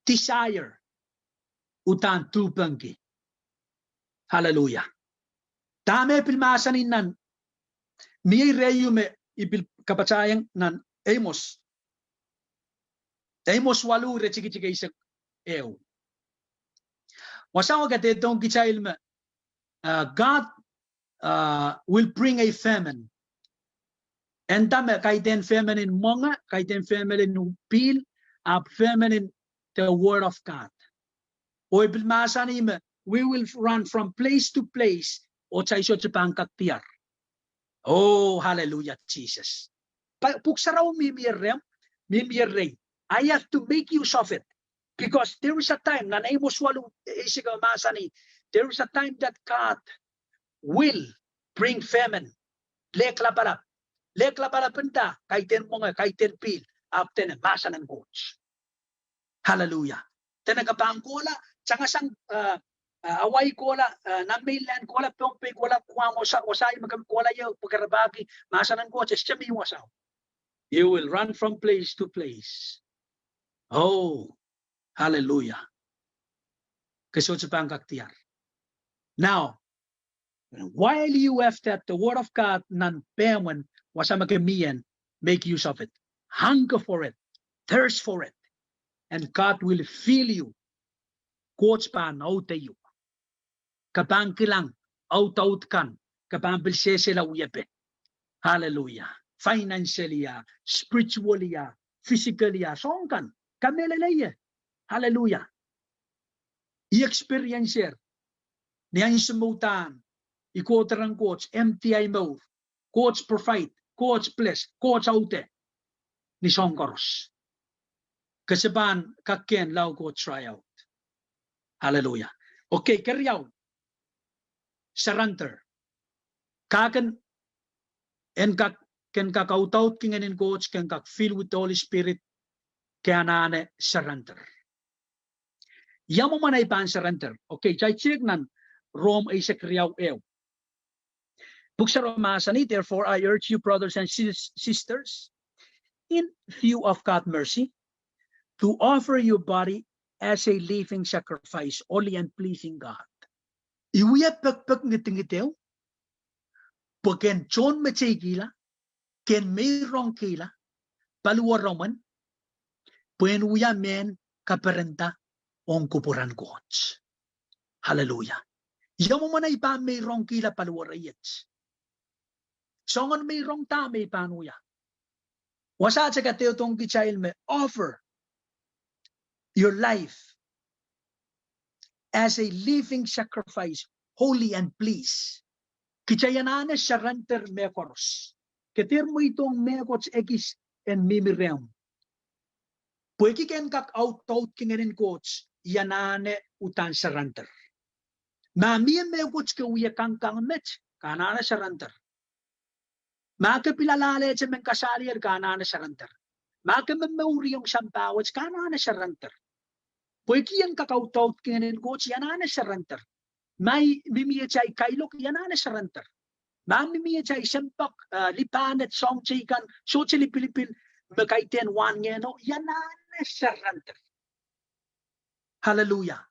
Desire, uhdahn duhpengki. Hallelujah. Dahme pil mahsanih nan, mie ire ieu me I pil kapatahiong nan Amos. Amos waluh, iretikitik eisek ehu. Wasao kadehdehiong kitail me, uh, God, uh, will bring a famine. E nda me kaidehn famine en mwenge, kaidehn famine en pihl, ahpw famine en the word of God. Oh e pil mahsanih me, we will run from place to place, oh kitail sohte pahn kak diar. Oh, hallelujah, Jesus. Pwuhk Sarawi mihmi rehmw, mihmi rehi. I have to make use of it. Because there is a time, nan Amos waluh eisek e mahsanih, there is a time that God will bring famine. Lehk lapalap. Lehk lapalap en nda, kaidehn mwenge, kaidehn pihl, ahpw dene mahsen en Koht. Hallelujah. Dene ke pahn kohla, tangasang, uh, uh, Hawaii kohla, uh, nan mainland kohla, Pohnpei kohla, Guam, oh sahte, oh sahte me ke kohla ie, pwe ke rapahki mahsen en Koht, e sohte mih wasao. You will run from place to place. Oh, hallelujah. Ke sohte pahn kak diar. Now, while you have that, the word of God, nan pehmwen wasa me ke mih en, make use of it. Hunger for it. Thirst for it. And God will fill you. Koht pahn audeik. Ke pahn kilang audaud kan. Ke pahn pil sehsehla wiepe. Hallelujah. Financially a, spiritually a, physically a, soahng kan. Kamehlele ie. Hallelujah. I experience er. Ni ansou me udahn I kohdo rehn Koht, empty ahi mour. Koht provide, Koht bless, Koht aude. Ni soahng koaros. Ke sohte pahn kak kehn lao Koht try out. Hallelujah. Okay, keriau. Surrender. Ke kin, en kak, ke en kak audaudki Ngehnin Koht, ke en kak fill with the Holy Spirit, ke anahne surrender. Ia mwomwen ei pahn surrender? Okay, kitail tiek nan Rom eisek riau ehu. Pwuhk Sarawi mahsanih, "Therefore I urge you, brothers and sis-, sisters, in view of God's mercy, to offer your body as a living sacrifice, holy and pleasing God." I wia pekpek ngidingid ehu, pwe ke en tohnmeteikihla, ke en meirongkihla paliweromwen, pwe en wia mehn kaperenda ong kupwuren Koht. Hallelujah. Ia mwomwen ei pahn meirongkihla paliwere iet? Soangen meirong da me ei pahn wia? Wasaht e kadehdehiong kitail me offer your life as a living sacrifice, holy and please. Kitail anahne surrender mehkoaros. Ke dehr mweidohng mehkot ekis en mihmi rehmw. Pwehki ke en kak audaudki Ngehnin Koht, I anahne uhdahn surrender. Ma mie mehkot ke wie kangkang met, ke anahne surrender. Ma ke pil alehdi emen kasalier, ke anahne surrender. Ma ke momouriong sampah wet, ke anahne surrender. Pwehki I en kak audaudki Ngehnin Koht, I anahne surrender. Ma I mihmi atail kailok, I anahne surrender. Ma mihmi atail sempoak, eh, lipanet, soahng teikan, sohte lipilipil me kaidehn wahn ngehno, I anahne surrender. Hallelujah.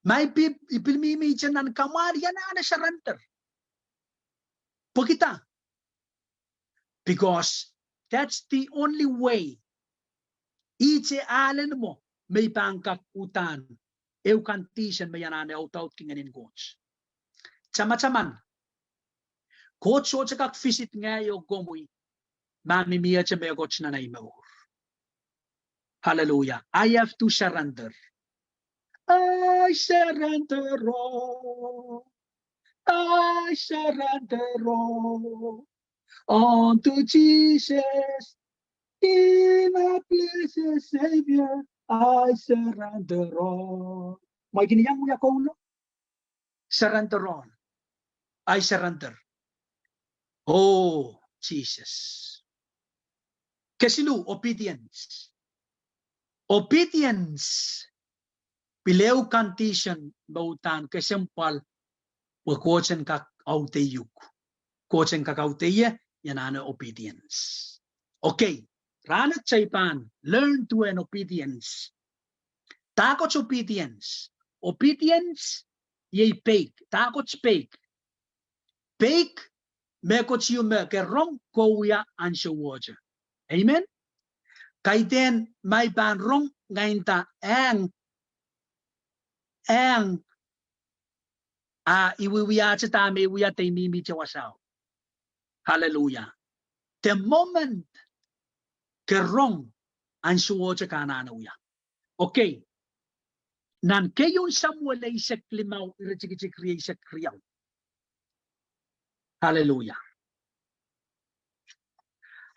Ma I pil, I pil mihmi iten nan kamwahl, I anahne surrender. Pwehki da? Because that's the only way. Ihte ahlen mwo me I pahn kak uhdahn ehu condition me I anahne audaudki Ngehnin Koht. Tamataman, Koht sohte kak visit ngehi oh komwi ma mihmihte mehkot nan ei mour. Hallelujah. I have to surrender. I surrender all. I surrender all unto Jesus. He my blessed Savior. I surrender all. Mwein kin iang wia kouno? Surrender all. I surrender. Oh, Jesus. Kesiluh, obedience. Obedience pil ehu condition me uhdahn kesempwal pwe Koht en kak audehiuk. Koht en kak audeie, I anahne obedience. Okay, rahnwet kitail pahn learn duwen obedience. Dahkot obedience? Obedience iei peik. Dahkot peik? Peik mehkot ieu me ke rong, ke wia ansowohte. Amen. Kaidehn ma I pahn rong, ngehi nda ehng, ehng, a I wiwiahte dahme I wia de I mihmihte wasao. Hallelujah. The moment ke rong, ansowohte ke anahne wia. Okay. Nan keieun Samuel eisek limau, iretikitik rieisek riau. Hallelujah.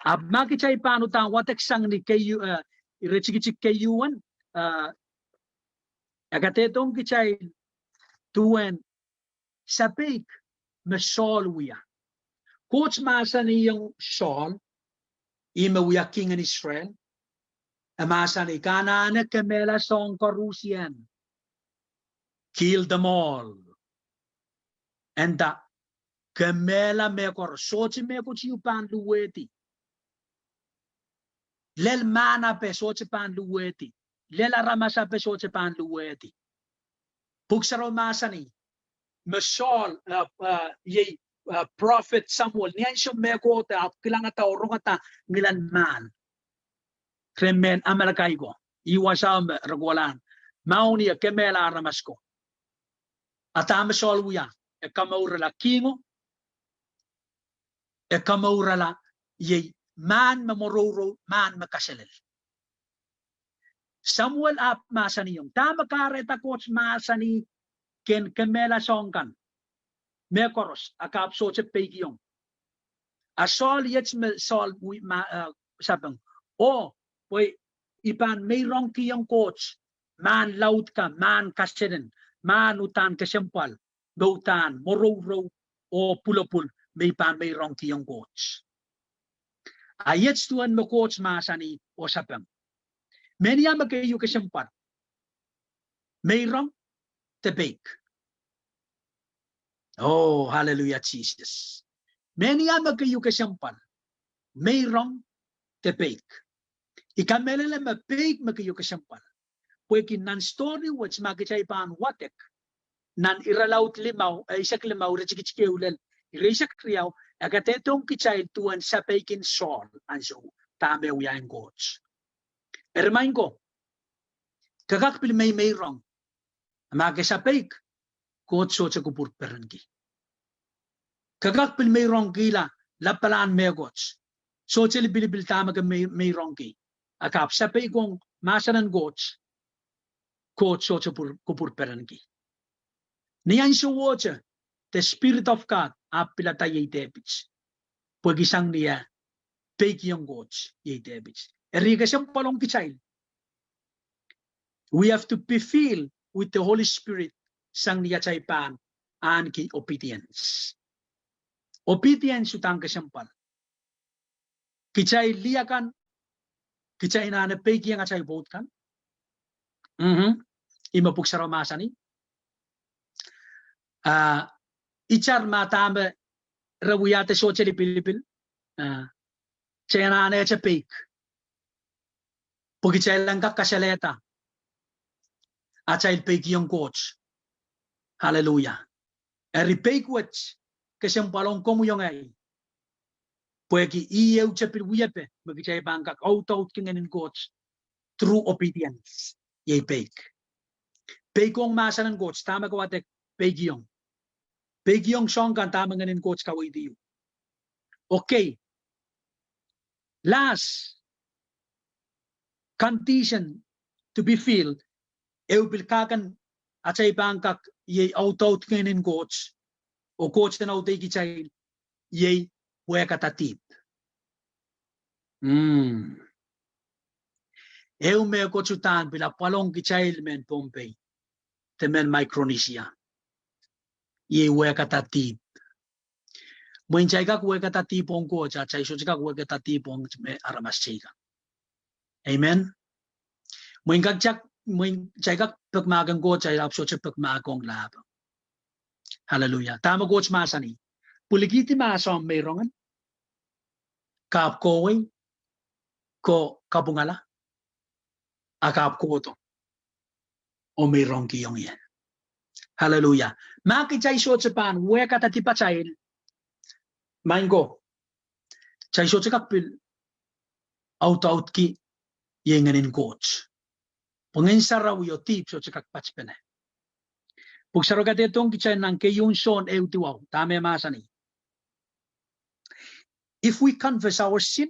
Ahpw ma kitail pahn uhdahn wadek sang ni keieu, eh, iretikitik keieu, eh, e kadehdehiong kitail duwen sapeik me Saul wia. Koht mahsanihong Saul, ih me wia king en Israel, e mahsanih, ke anahne kemehla soahng koarusie. Kill them all. E nda, kemehla mehkoaros, sohte mehkot ieu pahn luwehdi. Lel mahn ape sohte pahn luwehdi. Lel aramas ape sohte pahn luwehdi. Pwuhk Sarawi mahsanih me Saul, eh, eh, iei, eh, prophet Samuel, ni ansou me e kohdo, ahpw kilangada oh rongada ngilen mahn rehn mehn Amalekai ko. Ih wasao me re kohla maun ie, kemehla aramas ko. A dahme Saul wia? E kamourala kingo. e komourala iei mahn me mworourouo, mahn me kaselel. Samuel ahpw mahsanihong, dahme kahrehda Koht mahsanih ken kemehla soahng kan mehkoaros, a ke ahpw sohte peikiong? A Saul iet me Saul, eh, sapeng. Oh, pwe I pahn meirongkihong Koht mahn laud ka, mahn kasenen, mahn uhdahn kesempwal, me uhdahn mworourouo oh pwulopwul, me I pahn meirongkihong Koht. A iet duwen me Koht mahsanih oh sapeng. Menia me keieu kesempwal? Meirong de peik. Oh, hallelujah, Jesus. Menia me keieu kesempwal? Meirong de peik. I kamehlele me peik me keieu kesempwal. Pwehki nan stori wet ma kitail pahn wadek nan Irelaud limau, eh, eisek limau, iretikitik ehu lel ire eisek riau, e kadehdehiong kitail duwen sapeikin Saul ansou dahme e wiahiong Koht. Eri maing ko, ke kak pil meimeirong. Ma ke sapeik, Koht sohte kupwur perenki. Ke kak pil meirongkihla lapalahn mehkot. Sohte lipilipil dahme ke mei-, meirongki. A ke ahpw sapeik ong mahsen en Koht, Koht sohte pwur-, kupwur perenki. Ni ansowohte, the Spirit of God ahpw pilada iei Depit. Pwehki sang ni eh peikiong Koht iei Depit. Eri kesempwal ong kitail. We have to be filled with the Holy Spirit sang ni atail pahn ahneki obedience. Obedience uhdahn kesempwal. Kitail lih akan, kitail anahne peikiong atail pwoud kan. Mhm. Ih me Pwuhk Sarawi mahsanih. Ah, itar ma dahme re wiahda sohte lipilipil. Ah, kitail anahne peik. Pwe kitail en kak kasalehda atail peikiong Koht. Hallelujah. Eri peik wet kesempwal ong komwi oh ngehi. Pwehki ih ehu tepil wiepe me kitail pahn kak audaudki Ngehnin Koht through obedience. Iei peik. Peik ong mahsen en Koht, dahme ke wadek, peikiong. Peikiong soahng kan dahme Ngehnin Koht kaweidih. Okay. Last condition to be filled, ehu pil kak en atail pahn kak iei audaudki Ngehnin Koht, oh Koht en audehi kitail, iei wehkada dihp. Mm. Ehu mehkot uhdahn pil apwal ong kitail mehn Pohnpei de mehn Micronesia, iei wehkada dihp. Mwein kitail kak wehkada dihp ong Koht, a kitail sohte kak wehkada dihp ong me aramas teikan. Amen. Mwein kak, mwein kitail kak pekmahk ong Koht, kitail ahpw sohte pekmahk ong lahpo. Hallelujah. Dahme Koht mahsanih? Pwilikihdi mahsen en meirong en, ke ahpw kohwei, ke kapwungala, a ke ahpw kohdo oh meirongkihong ie. Hallelujah. Ma kitail sohte pahn wehkada dipatail, maing ko, kitail sohte kak pil audaudki iei Ngehnin Koht. Pwe Ngehn Sarawi oh dihp sohte kak patpene. Pwuhk Sarawi kadehdehiong kitail nan keieun Sohn ehu duwau, dahme mahsanih? If we confess our sin,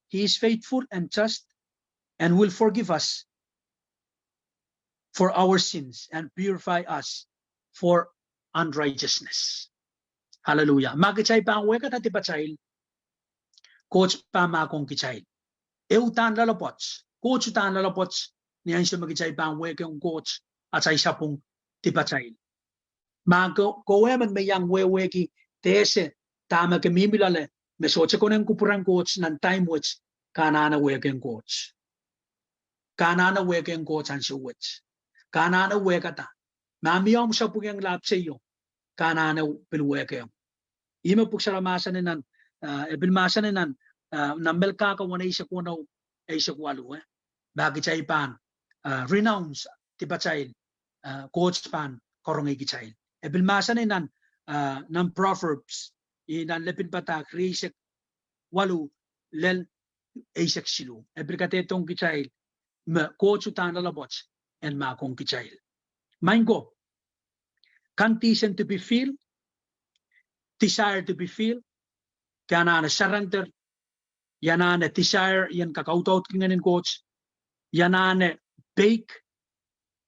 he is faithful and just and will forgive us for our sins and purify us for unrighteousness. Hallelujah. Ma kitail pahn wehkada dipatail, Koht pahn mahkohng kitail. E uhdahn loalopwoat. Koht uhdahn loalopwoat ni ansou me kitail pahn wehkehng Koht atail sapwung dipatail. Ma ke, ke emen me iang wehwehki de ese dahme ke mihmi loale, me sohte konehng kupwuren Koht nan time wet, ke anahne wehkehng Koht. Ke anahne wehkehng Koht ansou wet. Ke anahne wehkada. Ma mie omw sapwung iang lahpw seio, ke anahne pil wehkehng. Ih me Pwuhk Sarawi mahsanih nan, ah, e pil mahsanih nan, ah, nan Melkahka wen eisek weneu, eisek waluh, eh. Ma kitail pahn, ah, renounce dipatail, ah, Koht pahn karonge kitail. E pil mahsanih nan, ah, nan Proverbs, ih nan Lepin Padahk rieisek waluh lel eisek siluh. E pil kadehdehiong kitail me Koht uhdahn loalopwoat en mahkohng kitail. Maing ko, condition to be filled, desire to be filled, I anahne surrender, I anahne desire, I en kak audaudki Ngehn en Koht, I anahne peik,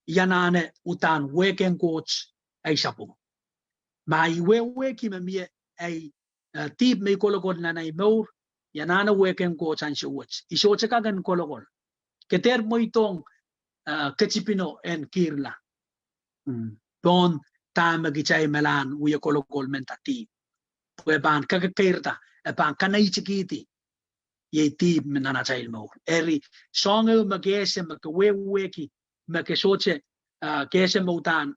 I anahne uhdahn wehkehng Koht ei sapwung. Ma I wehwehki me mie ei, eh, dihp me I kolokol nan ei mour, I anahne wehkehng Koht ansou wet. I sohte kak en kolokol. Ke dehr mweidohng, eh, ketipino en kihrla. Mm. Pohn dahme kitail melahn wie kolokol menda dihp. Pwe pahn kekeirda, e pahn kanaitikihdi iei dihp me nan atail mour. Eri, soahng ehu me ke ese me ke wehwehki, me ke sohte, ah, ke ese me uhdahn,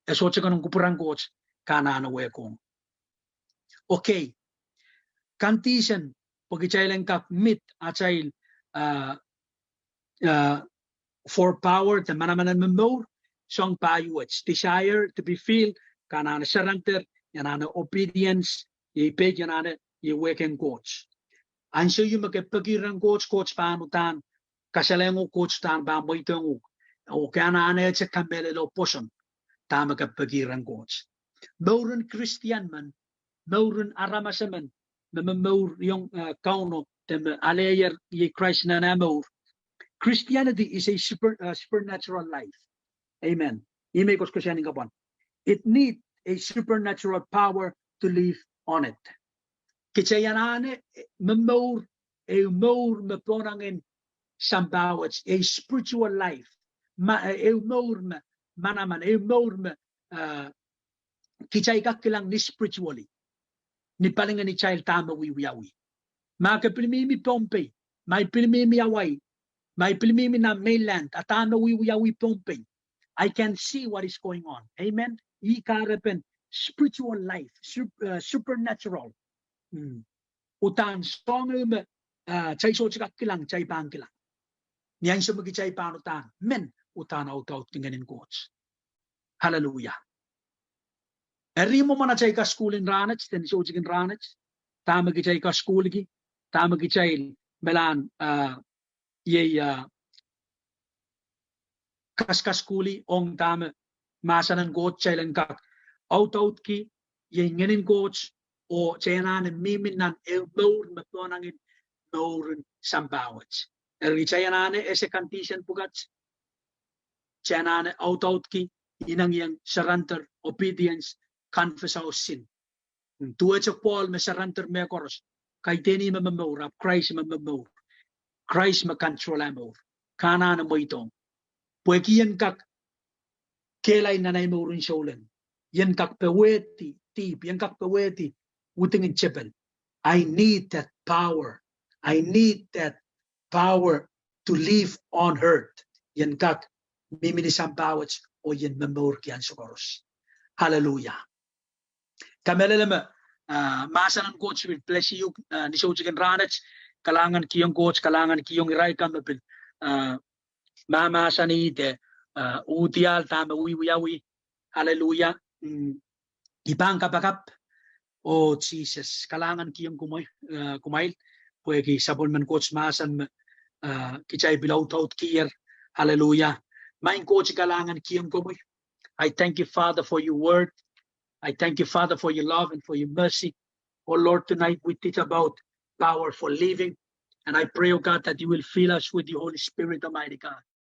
e sohte konehng kupwuren Koht, ke anahne wehkohng. Okay. Condition, pwe kitail en kak meet atail, ah, ah, for power, de manaman en momour, soahng pahieu wet, desire to be filled, ke anahne surrender, I anahne obedience, iei peik, I anahne, iei wehkehng Koht. Ansou ieu me ke peki rehn Koht, Koht pahn uhdahn kasalehiong uhk, Koht uhdahn pahn mweidohng uhk. Oh ke anahne ese kamehlele oh pwoson dahme ke peki rehn Koht. Mouren Kristian men, mouren aramas emen, me, me momouriong, eh, Kauno, de me aleier iei Krais nan eh mour. Christianity is a super, uh, supernatural life. Amen. Ihme koasoakoasoanen kapwan. It need a supernatural power to live on it. Kitail anahne, eh, momour, ehu mour me pohnangin sampah wet, a spiritual life. Ma, eh, ehu mour me manaman, ehu mour me, eh, kitail kak kilang ni spiritually, ni palingehn itail dahme wiewiawi. Ma ke pil mihmi Pohnpei, ma I pil mihmi Hawaii, ma I pil mihmi nan mainland, a dahme wiewiawi Pohnpei, I can see what is going on. Amen. Ih kahrepen spiritual life, sup-, eh, supernatural. Mm. Uhdahn soahng ehu me, ah, kitail sohte kak kilang, kitail pahn kilang ni ansou me kitail pahn uhdahn men, uhdahn audaudki Ngehn en Koht. Hallelujah. Eri mwomwen atail kasukuhl en rahnwet, de ni soutik en rahnwet, dahme kitail kasukuhlki, dahme kitail melahn, ah, iei, ah, kaskasukuhlih ong dahme mahsen en Koht, kitail en kak audaudki iei Ngehn en Koht, oh kitail anahne mihmi nan ehu mour me pohnangin mouren sampah wet. Eri kitail anahne ese condition pwukat, kitail anahne audaudki, inengieng, surrender, obedience, confess our sin. Duwehte Pohl me surrender mehkoaros, kaidehn ih me momour, ahpw Krais me momour. Krais me control eh mour. Ke anahne mweidohng. Pwehki I en kak kehlail nan ei mouren souleng. I en kak powehdi dihp, I en kak powehdi widingen tepel. I need that power. I need that power to live on earth. I en kak mihmi ni sampah wet, oh I en momourki ansou koaros. Hallelujah. Kamehlele me, ah, mahsen en Koht pil bless uhk, ah, ni soutik en rahnwet, kalahngan kihong Koht, kalahngan kihong irail kan me pil, ah, mahmahsanih de, ah, uhdiahl dahme wiewiawi. Hallelujah. Mm. I pahn kapakap. Oh, Sises, kalahngan kihong kumwail, ah, kumwail, pwehki sapwellimen Koht mahsen me, ah, kitail pil audaudkier. Hallelujah. Maing Koht, kalahngan kihong komwi. I thank you, Father, for your word. I thank you, Father, for your love and for your mercy. Oh Lord, tonight we teach about power for living. And I pray, oh God, that you will fill us with your Holy Spirit, Almighty God.